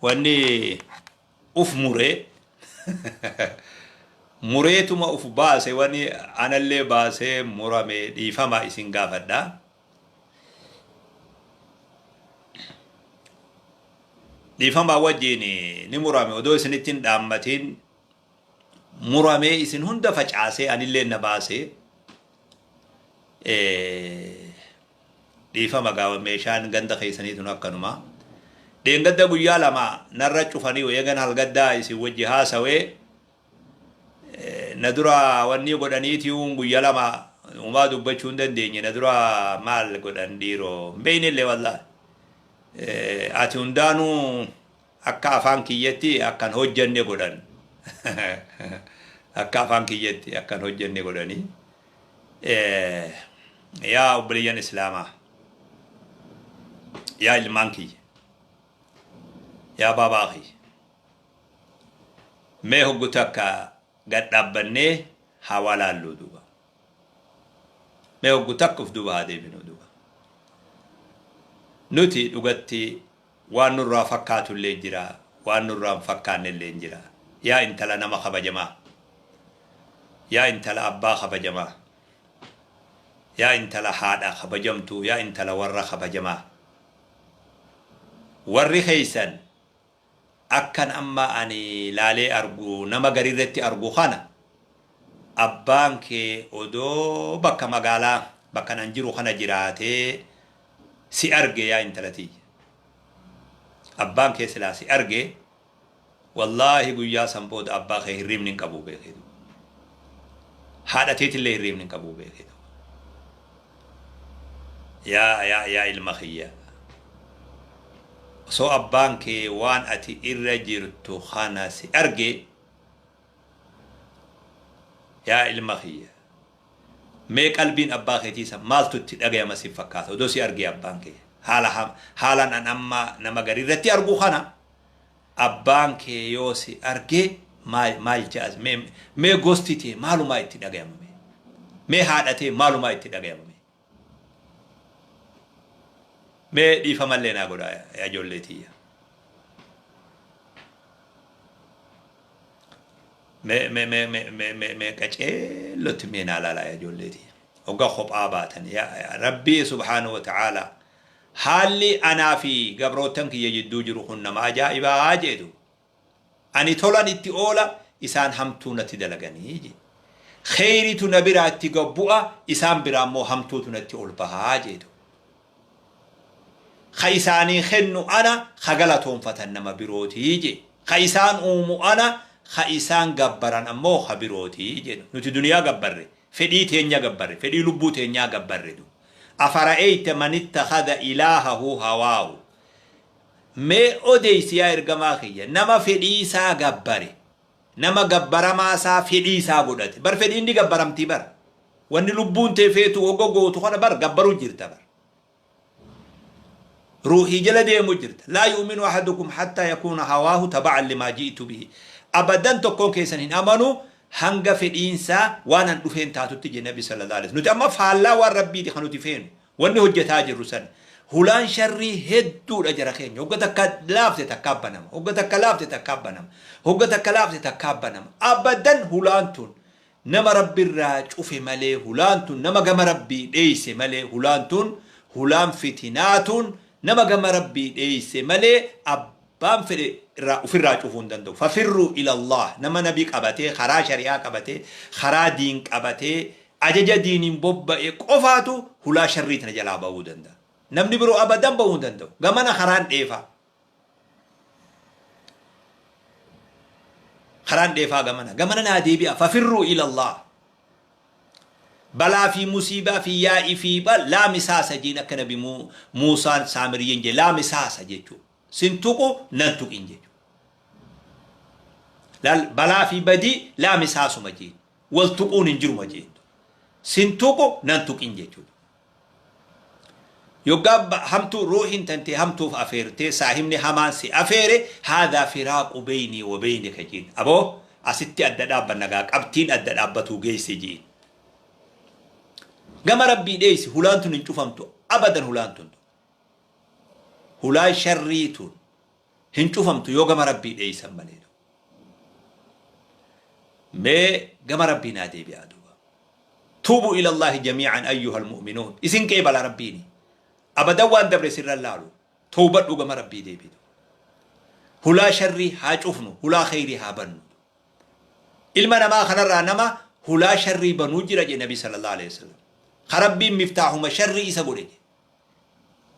Wanni uf muree mureetuma uf baase wani anallee baasee murame dhiifama isin gaafadha. Dhiifama wajjiin ni murame odoo isinitti hin dhaammatiin muramee isin hunda facaasee anillee na baasee Dhiifama gaa meeshaan ganda keessanii tun akkanuma. Dheengadda guyyaa 2 narra cufanii eegan halgaddaa isin wajji haasawee na dura wanni godhaniitiyuun guyya 2 umaa dubbachuu hin dandeenye na dura maal godhan dhiiroo hin beeynellee wallaahi. Ati hundaanuu akka afaan kiyyatti akkan hojjanne godhan. Akka afaan kiyyatti akkan hojjanne godhanii. Yaa obboleeyyan Islaamaa, yaa ilmaan kiyya, yaa baabaa kiyya, mee hoggu takka gad dhaabbannee haa waa laalluu duuba. Mee hoggu takka uf duuba haa deebinuu duuba. Nuti dhugatti Waan nurraa fakkaatullee jira, waan nurraa hin fakkaannelleen jira. Yaa intala nama kabajamaa! Yaa intala abbaa kabajamaa! Yaa intala haadha kabajamtuu! Yaa intala warra kabajamaa! Warri keessan akkan amma ani laalee argu nama gariirratti argu kana abbaan kee odoo bakka magaalaa bakkan an jiru kana jiraatee si arge yaa intala tiyya abbaan kee silaa si arge wallaahi guyyaa san booda abbaa kee hirriibni hin qabuu beekee duuba haadha teetillee hirriibni hin qabuu beekee duuba yaa yaa yaa ilma kiyya osoo abbaan kee waan ati irra jirtu kana si arge yaa ilma kiyya Mee qalbiin abbaa keetii san maaltu itti dhagayama si fakkaata odoo si argee abbaan kee haala haalaan an amma nama garii irratti argu kana abbaan kee yoo si argee maal maal ja'a mee mee gosti tee maalumaa itti dhagayama mee mee haadha tee maalumaa itti dhagayama mee mee dhiifamallee naa godhaa yaa ijoollee tiyya. Mee mee mee mee mee mee mee qaceellotti mee naa laalaa yaa ijoollee tiyya. Hoggaa kophaa baatan yaa Rabbii subhaanahu wa ta'aalaa haalli anaa fi gabroottan kiyya jidduu jiru kun nama ajaa'ibaa jedhu. Ani tolan itti oola isaan hamtuu natti dalaganii jedhe. Kheyritu na biraa itti gad bu'a isaan biraa immoo hamtuutu natti ol bahaa jedhu. Ka isaanii kennu ana, ka galatoonfatan nama birooti jedhe. Ka isaan uumu ana, ka isaan gabbaran ammoo ka birooti jedhe. Nuti duniyaa gabbarre, fedhii teenya gabbarre, fedhii lubbuu teenyaa gabbarre du. Afara'eyta man ittakhadha ilaahahu hawaahu. Mee odeysi yaa ergamaa kiyya, nama fedhii isaa gabbare, nama gabbaramaa isaa fedhii isaa godhate. Bar fedhiin ni gabbaramtii bar. Wanni lubbuun tee feetu hogga gootu kana bar gabbaruu jirta bar. Ruuhii jala deemu jirta. Laa yu'minu ahadukum hattaa yakuuna hawaahu taba'an limaa ji'tu bihi. Abadan tokkoon keessan hin amanu hanga fedhiinsaa waan an dhufeen taatutti jedhe Nabi sallallahu alaihi wasallam. Nuti amma faallaa waan Rabbiiti kan nuti feenu. Wanni hojjataa jirru san. Hulaan sharrii hedduudha jara keenya. Hogga takka laafte takkaa banama. Hogga takka laafte takkaa banama. Hogga takka laafte takkaa banama. Abadan hulaan tun Nama Rabbirraa cufe malee hulaan tun nama gama Rabbii dheeyse malee hulaan tun hulaan fitinaa tun nama gama Rabbii dheeyse malee abbaan fedhe irraa ufirraa cufuu hin danda'u. Fafirruu ilallaah nama nabi qabatee karaa shari'aa qabatee karaa diin qabatee ajaja diiniin bobba'e qofaatu hulaa sharrii tana jalaa bahuu danda'a. Namni biroo abadan bahuu hin danda'u. Gamana karaan dheefaa. Karaan dheefaa gamana. Gamana naa deebi'a. Fafirruu ilallah. Balaa fi musiibaa fi yaa'ii fi laa misaasa jeen akka nabi Muusaan Saamiriyyiin jee laa misaasa jechuu. Sin tuqu nan tuqin jechuu. Laal balaa fi badii laa misaasuma jeen. Wal tuquun hin jiruma jeen. Sin tuqu nan tuqin jechuudha. Yoggaa hamtuu ruuhiin tantee hamtuuf afeertee saahibni hamaan si afeere haadhaa firaaqu beynii wa beynika jiin. Aboo asitti adda dhaabbanna gaa qabxiin adda dhaabbatuu geesse jiin. Gama Rabbii dheeysi hulaan tun hin cufamtu abadan hulaan tun. Hulaan sharrii tun. Hin cufamtu yoo gama Rabbii dheeysan malee. Mee gama Rabbii naa deebi'aa duuba. Tuubuu ilallaahi jamii'an ayyuhal mu'minuun. Isin qeebala Rabbiini. Abadan waan dabre sirra hin laalu. Towbadhu gama Rabbii deebi'i. Hulaa sharrii haa cufnu, hulaa kheyrii haa bannu. Ilma namaa kanarraa nama hulaa sharrii banuu jira jedhe Nabi sallallahu alaihi wasallam. Ka Rabbiin miftaahuma sharrii isa godhe jedhe.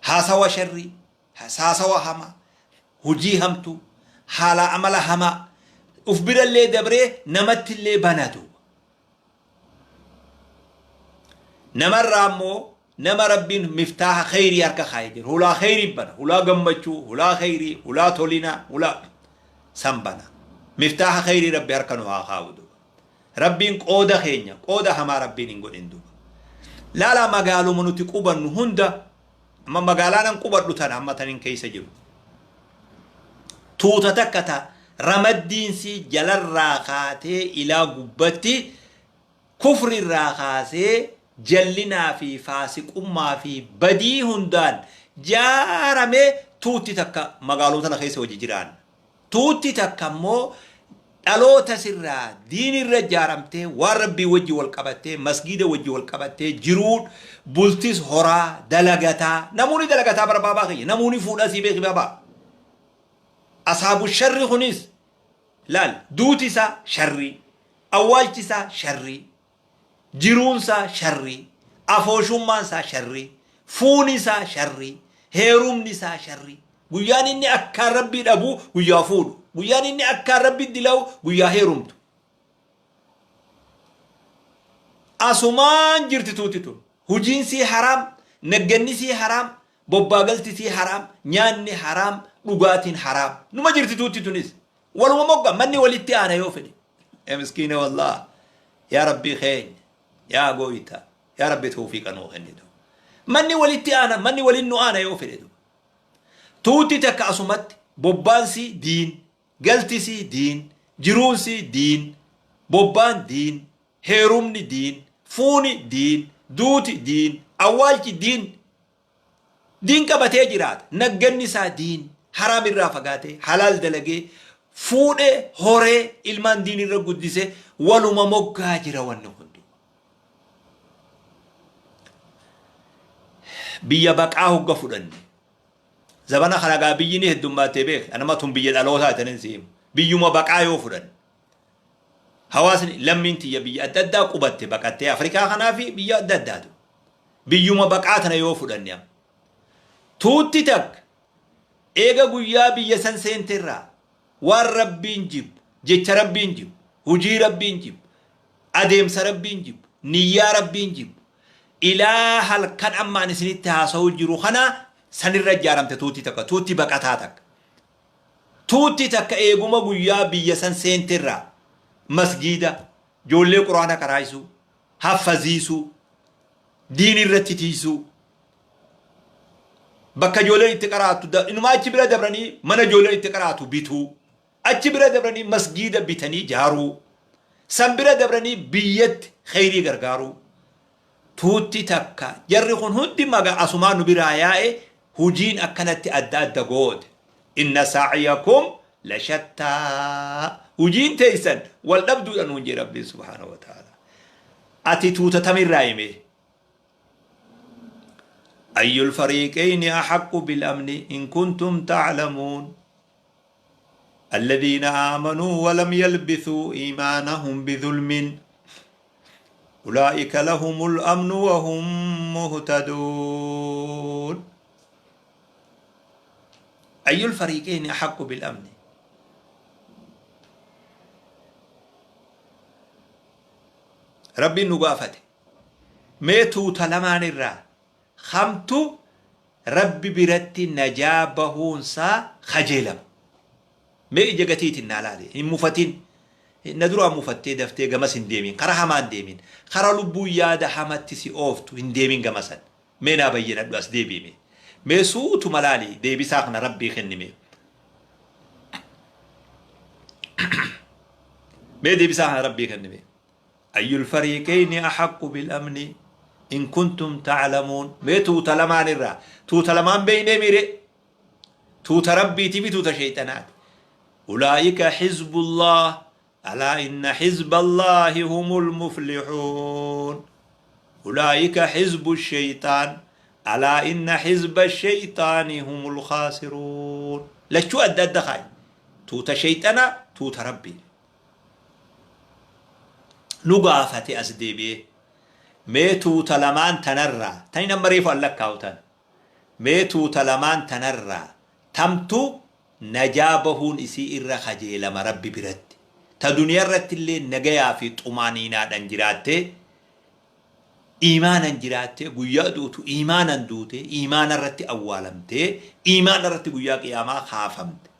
Haasawa sharrii, haasawa hamaa, hojii hamtuu, haala amala hamaa uf birallee dabree namattillee bana duuba. Namarraa immoo nama Rabbiin miftaaha kheyrii harka kaayee jira. Hulaa kheyrii bana, hulaa gammachuu, hulaa kheyrii, hulaa tolinaa, hulaa san bana. Miftaaha kheyrii Rabbi harka nu haa kaa'u duuba. Rabbiin qooda keenya qooda hamaa Rabbiin hin godhin duuba. Laalaa magaaluma nuti qubannu hunda amma magaalaa nan qubadhu tana amma tanin keessa jiru. Tuuta takka ta ramaddiinsii jalarraa kaatee ilaa gubbatti kufri irraa kaasee jallinaa fi faasiqummaa fi badii hundaan jaaramee tuutti takka magaaluma tana keessa wajji jiraanna. Tuutti takka immoo dhaloota sirraa diin irra jaaramtee waan Rabbii wajji wal qabattee masgiida wajji wal qabattee jiruu bultis horaa dalagataa namuuni dalagataa bara baabaa kiyya namuuni fuudhaa sii beeki baabaa asaabu sharri kunis laal duuti isaa sharrii awwaalchi isaa sharrii Jiruun isaa sharrii, afooshummaan isaa sharrii, fuuni isaa sharrii, heerumni isaa sharrii. Guyyaan inni akkaan Rabbii dhabu guyyaa fuudhu. Guyyaan inni akkaan Rabbi dilawu guyyaa heerumtu. Asumaan jirti tuuti tun. Hujiin sii haraam, nagganni sii haraam, bobbaa galti sii haraam, nyaanni haraam, dhugaatiin haraam. Numa jirti tuutti tunis. Waluma mogga manni walitti aana yoo fedhe. Yaa miskiina wallah. Yaa Rabbii keenya. Yaa gooyta. Yaa Rabbi tawfiiqa nuu kenni. Manni walitti aana manni waliin nu aana yoo fedhe. Tuutti takka asumatti bobbaansii diin galtisii diin jiruunsii diin bobbaan diin heerumni diin fuuni diin duuti diin awwaalchi diin Diin qabatee jiraata. Nagganni isaa diin. Haraam irraa fagaatee, halaal dalagee, fuudhee, horee, ilmaan diin irra guddisee waluma moggaa jira wanni kun duuba. Biyya baqaa hogga fudhanne. Zabana kana gaa biyyi ni heddummaattee beek. Anama tun biyya dhalootaa jedhanii si himu. Biyyuma baqaa yoo fudhanne. Hawaasni lammiin tiyya biyya adda addaa qubatte baqattee Afrikaa kanaa fi biyya adda addaatu. Biyyuma baqaa tana yoo fudhanne amma. Tuutti takka eega guyyaa biyya san seente irraa waan Rabbiin jibbu, jecha Rabbiin jibbu, hujii Rabbiin jibbu, adeemsa Rabbiin jibbu, niyyaa Rabbiin jibbu, ilaa halkan amma ani isinitti haasa'uu jiru kana sanirra ijaaramte tuutti takka, tuutti baqataa takka. Tuutti takka eeguma guyyaa biyya san seente irraa masgiida, ijoollee quraana qaraasisuu, haffaziisuu, diin irratti tiisuu, bakka ijoolleen itti qaraatu inumaa achi bira dabranii mana ijoolleen itti qaraatu bituu, achi bira dabranii masgiida bitanii jaaruu, san bira dabranii biyyatti kheyrii gargaaruu. Tuutti takka jarri kun hundi maga asumaa nu biraa yaa'e hujiin akkanatti adda adda goote. Inna sa'yakum lashattaa. Hujiin teessan wal dhabduudha nuun jee Rabbiin subhaanahu wa ta'ala. Ati tuuta tamirraa himee? Ayyul fariiqeyni ahaqqu bil amni in kuntum ta'lamuun. Alladhiina aamanuu walam yalbisuu iimaanahum bidhulmin ulaa'ika lahumul amnu wahum muhtaduun. Ayyul fariiqeyni ahaqqu bil amni. Rabbiin nu gaafate. Mee tuuta lamaan irraa kamtu Rabbi biratti najaa bahuunsaa kajeelama. Mee ija gatiitiin naa laali. Hin mufatin. Na duraa mufattee daftee gamas hin deemin. Kara hamaa hin deemin. Kara lubbuun yaada hamatti si ooftu hin deemin gama san. Mee naa bayyanadhu as deebi'i mee. Mee suutuma laali deebisaa kana Rabbii kenni mee. Mee deebisaa kana Rabbii kenni mee. Ayyul fariiqeyni ahaqqu bil amni in kuntum ta'lamuun. Mee tuuta lamaan irraa tuuta lamaan beeynee miire? Tuuta Rabbiitii fi tuuta sheeyxanaati. Ulaa'ika hizbullaah alaa inna hizballaahi humul muflihuun. Ulaa'ika hizbu sheyxaan alaa inna hizba sheyxaani humul khaasiruun. Lachuu adda adda kaaye. Tuuta sheyxanaa, tuuta Rabbii. Nu gaafate as deebi'ee. Mee tuuta lamaan tanarraa, tani amma reefu an lakkaa'u tana. Mee tuuta lamaan tanarraa tamtu najaa bahuun isii irra kajeelama Rabbi biratti? Ta duniyarrattillee nagayaa fi xumaaniinaadhan jiraattee, iimaanan jiraattee, guyyaa duutu iimaanan duutee, iimaanarratti awwaalamtee, iimaanarratti guyyaa qiyaamaa kaafamte.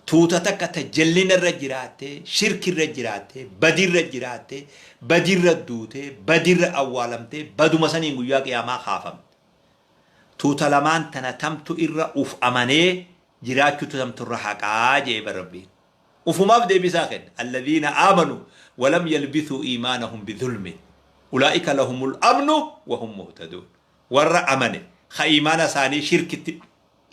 Tuuta takka ta jallina irra jiraattee, shirki irra jiraattee, badii irra jiraattee, badii irra duutee, badii irra awwaalamtee, baduma saniin guyyaa qiyaamaa kaafamte. Tuuta lamaan tana tamtu irra uf amanee jiraachutu tamtu irra haqaa je'e bar Rabbiin. Ufumaaf deebisaa kenna. Alladhiina aamanuu walam yalbisuu iimaanahum bidhulmin ulaa'ika lahumul amnu wa hum muhtaduun. Warra amane ka iimaana isaanii shirkitti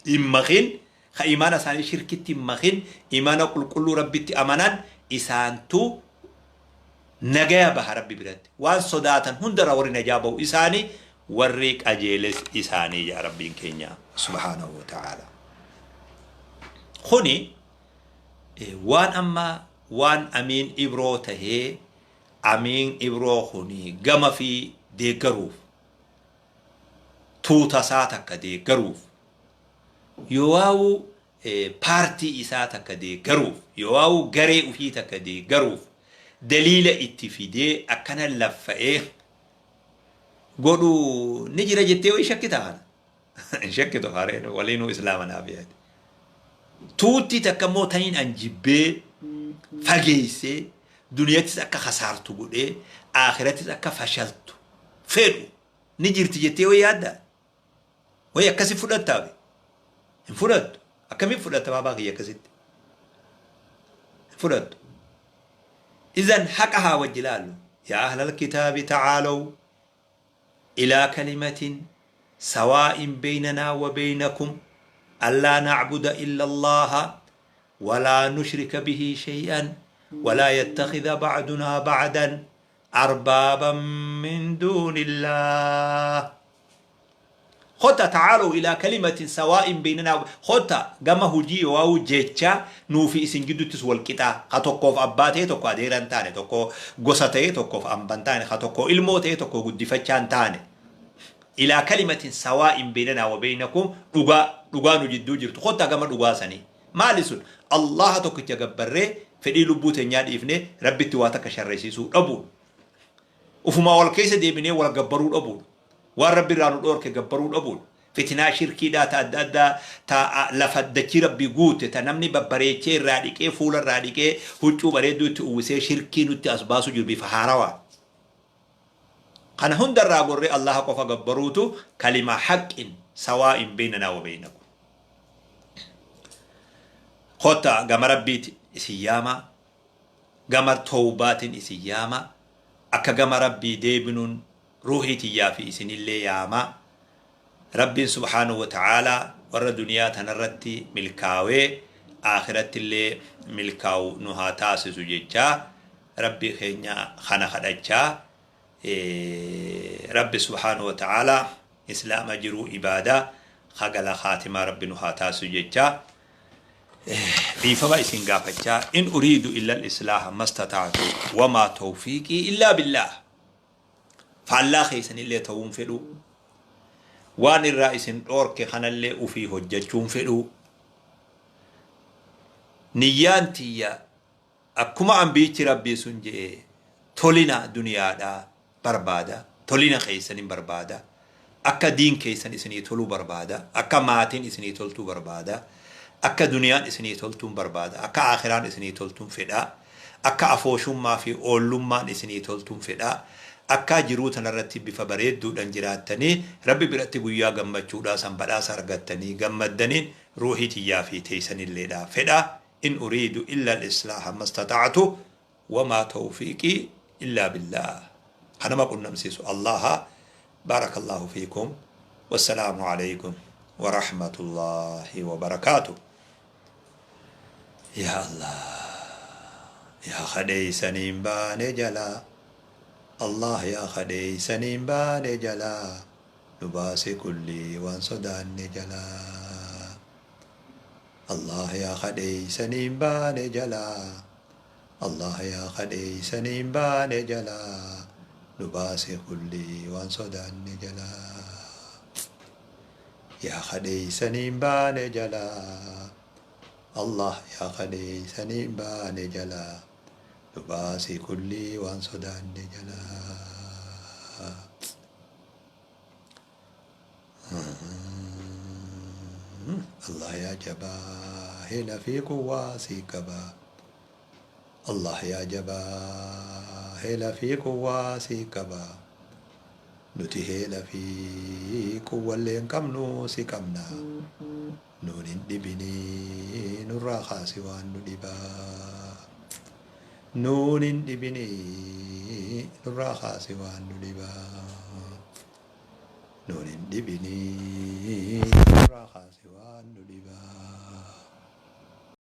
hin makin, ka iimaana isaanii shirkitti hin makin, iimaana qulqulluu Rabbitti amanan isaantu nagaya baha Rabbi biratti. Waan sodaatan hundarraa warri najaa bahu isaani, warri qajeeles isaanii jedha Rabbiin keenya subhaanahu wa ta'aala. Kuni waan amma waan Amiin Ibroo tahee Amiin Ibroo kuni gama fi deeggaruuf tuuta isaa takka deeggaruuf yoowaawuu paartii isaa takka deeggaruuf yoowaawuu garee ufii takka deeggaruuf daliila itti fidee akkana laffa'ee godhu ni jira jettee wayi shakkitaa kana? Hin shakkitu hareen waliinuu islaama naaf yaade. Tuuttii takka immoo taniin an jibbee fageessee duniyattis akka kasaartu godhee akhirattis akka fashaltu fedhu ni jirti jettee wayi yaaddaa? Wayi akkasi fudhattaa be? Hin fudhattu. Akkamiin fudhatta baabaa kiyya akkasitti? Hin fudhattu. Izan haqa haa wajji laallu. Yaa ahlal kitaabi ta'aalow ilaa kalimatin sawaa'in beynanaa wa beynakum allaa na'buda illa Allaaha walaa nushrika bihi shay'an walaa yattakhidha ba'dunaa ba'dan arbaaban min duunillaah. Kota ta'aalow ilaa kalimatin sawaa'in beynanaa, kota gama hujii yoowaawuu jecha nuufi isin gidduttis wal qixaa, ka tokkoof abbaa ta'ee tokko adeera hin taane, tokko gosa ta'ee tokkoof amba hin taane, ka tokko ilmoo ta'ee tokko guddifachaa hin taane. Ilaa kalimatin sawaa'in beynanaa wa beynakum, dhugaa dhugaa nu jidduu jirtu, kottaa gama dhugaa sanii. Maali sun? Allaaha tokkicha gabbarree fedhii lubbuu teenyaa dhiifnee Rabbitti waa takka sharraysiisuu dhabuudha. Ufumaa wal keessa deebinee wal gabbaruu dhabuudha. Waan Rabbi irraa nu dhoorke gabbaruu dhabuudha. Fitinaa shirkiidhaa ta adda addaa ta lafa dachii Rabbii guutte ta namni babbareechee irraa dhiqee fuula irraa dhiqee huccuu bareedduu itti uwwisee shirkii nutti as baasu jiru bifa haarawaan. Kana hunda irraa gorree Allaaha qofa gabbaruutu kalimaa haqqin sawaa'in beynanaa wa beynakum. Kottaa gama Rabbiiti isin yaamaa, gama towbaatin isin yaama, akka gama Rabbii deebinuun ruuhii tiyyaa fi isinillee yaama. Rabbiin subhaanahu wa ta'aalaa warra duniyaa tanarratti milkaawee aakhirattillee milkaawu nu haa taasisu jechaa Rabbii keenya kana kadhachaa Rabbi subhaanahu wa ta'aalaa Islaama jiruu ibaadaa hagala khaatimaa Rabbi nu haa taasisu jechaa dhiifama isin gaafachaa in uriidu illa al-islaaha mastata'tu wamaa tawfiiqii illaa billaah. Faallaa keessanillee ta'uun fedhu, waan irraa isin dhoorke kanallee ufii hojjachuun fedhu. Niyyaan tiyya Akkuma anbiyichi Rabbii sun je'e tolina duniyaadhaa barbaada, tolina keessanin barbaada, akka diin keessan isinii toluu barbaada, akka maatiin isinii toltuu barbaada, akka duniyaan isinii toltuun barbaada, akka aakhiraan isinii toltuun fedha, akka afooshummaa fi oollummaan isinii toltuun fedha, akka jiruu tanarratti bifa bareedduudhan jiraattanii Rabbi biratti guyyaa gammachuudhaa san badhaasa argattanii gammaddaniin ruuhii tiyyaa fi teeysanilleedhaa fedha. In uriidu illa al-islaaha mastata'tu wamaa tawfiiqii illaa billaah. Ka nama qunnamsiisu Allaaha. Baarakallaahu fiikum. Wassalaamu aleykum Wa rahmatullaahi wa barakaatuh. Yaa Allah yaa kadheeysaniin baane jalaa Allah yaa kadheeysaniin baane jalaa nu baasi kullii waan sodaanne jalaa Allah yaa kadheeysaniin baane jalaa Allah yaa kadheeysaniin baane jalaa nu baasi kullii waan sodaanne jalaa Yaa kadheeysaniin baane jalaa Allah yaa kadheeysaniin baane jalaa nu baasi kullii waan sodaanne jalaa. Allah yaa jabaa heela fi quwwaa sii qabaa Allah yaa jabaa heela fi quwwaa sii qabaa Nuti heela fi quwwallee hin qabnu si qabna nuun hin dhibini nurraa kaasi waan nu dhibaa nuun hin dhibini nurraa kaasi waan nu dhibaa nuun hin dhibini nurraa kaasi waan nu dhibaa.